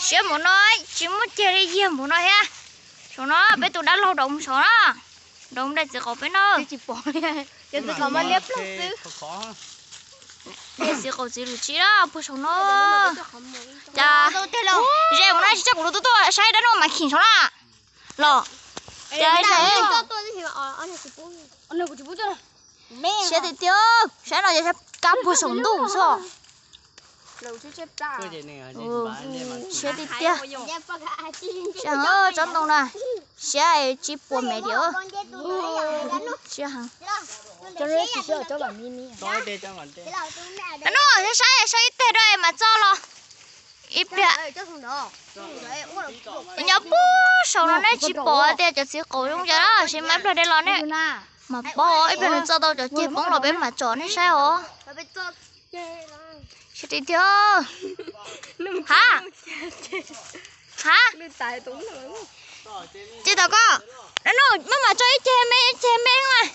Siab npaum no, tsis muaj ceg li, yag npaum no thiab. Saum no peb tus dab laug rov mus saud na, rov mus de txiv qaub peb na. Cov txiv qaub mas liab ploog xwb. De txiv qaub txiv lus tsis na puag saum no. Cas ze mus no tsis tso kuv lus tuaj tuaj saib dab no mas khim saud na. Los cas siab tiag tiag, saib no ces kab puag saum ntuj xwb. Siab tiag tiag. Tsob ntoo na, siab tsis puas me li. Siab heev. No saib saib ib teg rau mas txog los. Ib pliag nyob puag saud no nej tsis pom tias cov txiv qaub zoo cas, seb mas ib pliag de los nej mam paub, ib pliag nws txo tau cov ceg poob los peb mam tsom nej saib os. Siab tiag tiag. Ha, ha, ces tau koj, no maj mam tso ib ceg me ib ceg me mas.